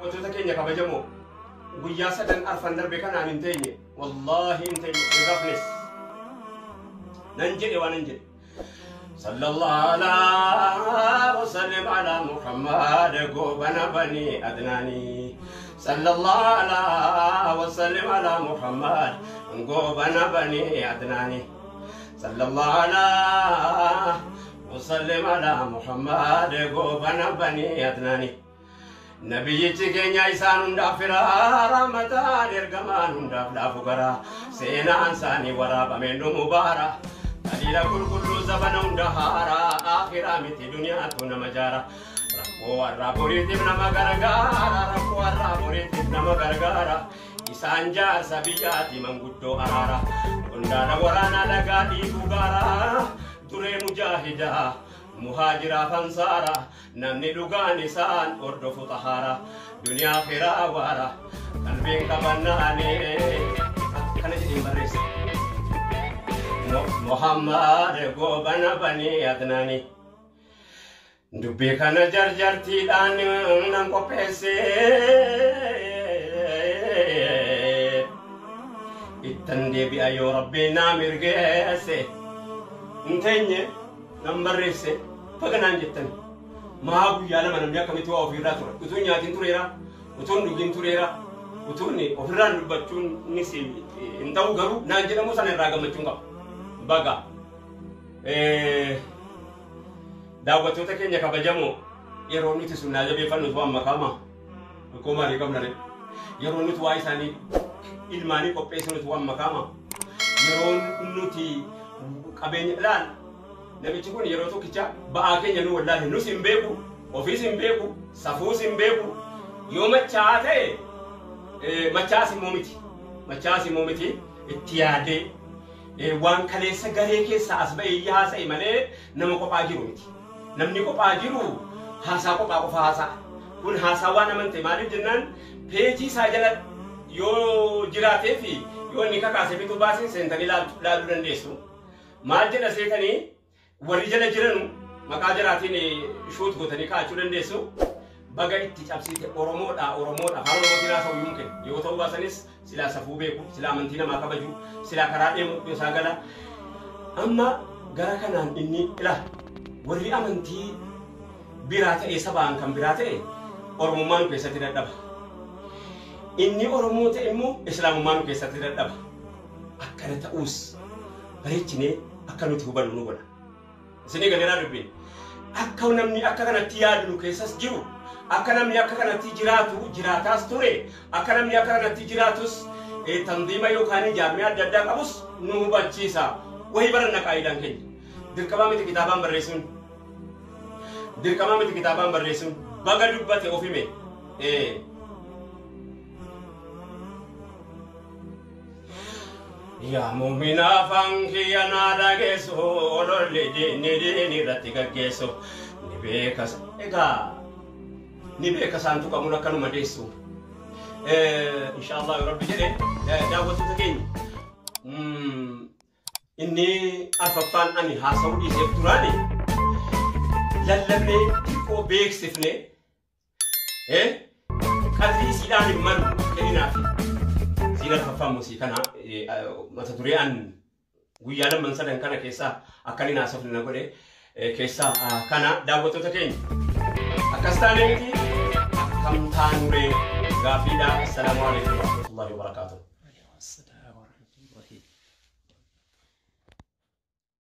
Wantoota keenya kabajamoo, guyyaa sadan arfan darbe kanaan hin teenye, wallaahi hin teenye, hin rafnes. Nan jedhe waan hin jedhe. Sallallahu alaihi wasallam ala Muhammad goobana bani Adnaani. Sallallahu alaihi wasallam ala Muhammad goobana bani Adnaani. Sallallahu alaihi wasallam ala Muhammad goobana bani Adnaani. Nabiyyichi keenya isaan hundaaf firaa, rahmataan ergamaan hundaaf laafu garaa, seenaan isaanii waraabameen nu mubaara. Qaliila qulqulluu zabana hunda haaraa, akhiraa miti duniyaatu nama jaara. Rakkoo warraa boriitiif nama gargaara, rakkoo warraa boriitiif nama gargaara. Isaan jaarsa biyyaati, manguddoo araara. Qondaala waraanaa lagaa dhiibuu gaaraa, duree mujaahidaa. Muhaajiraaf ansaara, namni dhugaan isaan hordofu xahaara, duniyaa firaa waara qalbiin qabannaane akkana jedheen barreessa. Muhammad goobana banii Adnaani. Dubbii kana jarjartiidhaan nan qopheesse. Ittan deebi'a yoo Rabbiin naa mirgeesse. Hin teenye, nan barreesse, baga naan jettan. Maa guyyaa 2 namni akkamitti waa ofiirraa tura? Utuu nyaatiin tureera, utuu hin dhugin tureera, utuu ofirraan dubbachuun innis hin ta'u, garuu naan jedhamu sana irraa gammachuun qaba. Baga. Daawwattoota keenya kabajamoo, yeroo nuti sunnaa jabeeffannu tu amma kaama. Rakkoo maalii qabna ree? Yeroo nuti waa isaanii ilmaanii qopheessinu tu amma kaama. Yeroo nuti qabeenya ilaal, namichi kun yeroo tokkicha ba'aa keenya nu wallaahi nus hin beeku, ofiis hin beeku, safuus hin beeku. Yoo machaa'aa ta'e machaa'as immoo miti. Machaa'as immoo miti, itti yaadee waan kaleessa garee keessaa as ba'ee haasa'e malee nama kophaa jiru miti. Namni kophaa jiru haasaa kophaa qofa haasa'a. Kun haasaa waan amante, maaliif jennaan peejii isaa jala yoo jiraatee fi yoo inni kakaase bituu baasin seentanii laaluu dandeessu. Maal jedha seetanii, warri jala jiranu maqaa jaraatiin shuut gootanii kaa'achuu dandeessu. Baga itti cabsite, Oromoodha, Oromoodha, afaan Oromootiin haasa'u yuun kennu. Yoo ta'uu baasanis silaa safuu beeku, silaa amantii namaa kabaju, silaa karaa deemu isaa gala. Amma gara kanaan inni ilaa warri amantii biraa ta'ee sabaan kan biraa ta'e Oromummaa nu keessatti dadhaba. Inni Oromoo ta'e immoo Islaamummaa nu keessatti dadhaba. Akkana ta'uus bareechinee akka nuti hubannu nu godha. Isinii galeeraa dubbiin. Akka namni akka kanatti yaadu nu keessas jiru, akka namni akka kanatti jiraatu jiraataas ture, akka namni akka kanatti jiraatus tanziima yookaan jaarmee adda addaa qabus nu hubachiisa. Wahii baranna qaayidaan keenya. Dirqamaa miti kitaabaan barreessuun. Dirqamaa miti kitaabaan barreessuun. Baga dubbate of hime. Yaa muumina, afaan kiyya naa dhageessu, ololli diinni diini irratti gaggeessu ni beeka. Egaa ni beeka isaan tuqamuun akkanuma deessu. Inshaallah yoo Rabbi jedhe, daawwattoota keenya, inni arfaffaan ani haasa'uu dhiiseef duraani lallabnee xiqqoo beeksifne qadrii isiidhaan hin malu kenninaafi. Siin arfaffaan musii kana mata duree an guyyaa lamman sadan kana keessaa akka inni haasofne na godhe keessaa kana. Daawwattoota keenya, akkas taane miti, akkam taanuree gaafiidha. Assalaamu alaikum warahmatullahi wabarakaatuh.